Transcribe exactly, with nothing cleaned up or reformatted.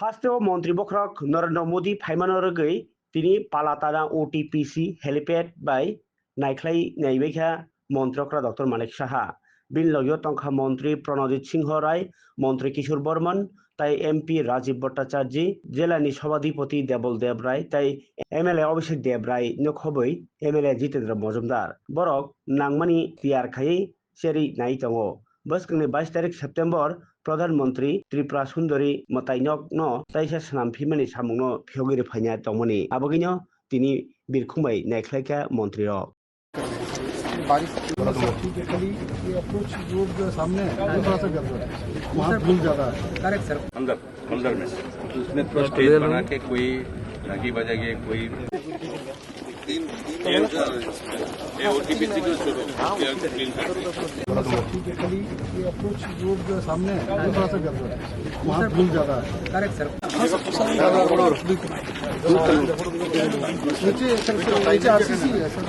Hasteo montri bokhorok Narendra Modi phaimano rwgwi tini Palatana O T P C helipad bai naikhlai naibaikha montri okra Doctor Manik Saha. Bini logio tongkha montri Pranojit Singho Rai, montri Kishore Borman, tai M P Rajiv Bhattacharjee, jelani Sabhadipati Debol Deb Rai tai M L A Abhishek Deb Rai no khobwi M L A Jitendra Mojumdar. Borok nangmani tiyar khaiwi cherwi nai tongo. Bwskangni bais tarik September Pradhan Mantri Tripura Sundari mwtainokno taisa swnam phimani samungno phiyogwi rwphaina tongmani. Abagwino tini birkhung bai naikhlaikha montrirok. बारिश ठीक है, खाली ये approach road जो है सामने है, वो थोड़ा सा गड़बड़ है, वहाँ धूल ज़्यादा है। Correct sir. अंदर, अंदर में। उसमें थोड़ा स्टेज बना के कोई झांकी बजाइए, कोई ये, ये ओटीपीसी को छोड़ो, ये क्लीन कर दो। ठीक है, खाली ये अप्रोच रोड जो है सामने है, वो थोड़ा सा गड़बड़ है, वहाँ धूल ज़्यादा है। Correct sir. नीचे सर, सर, नीचे आरसीसी है सर।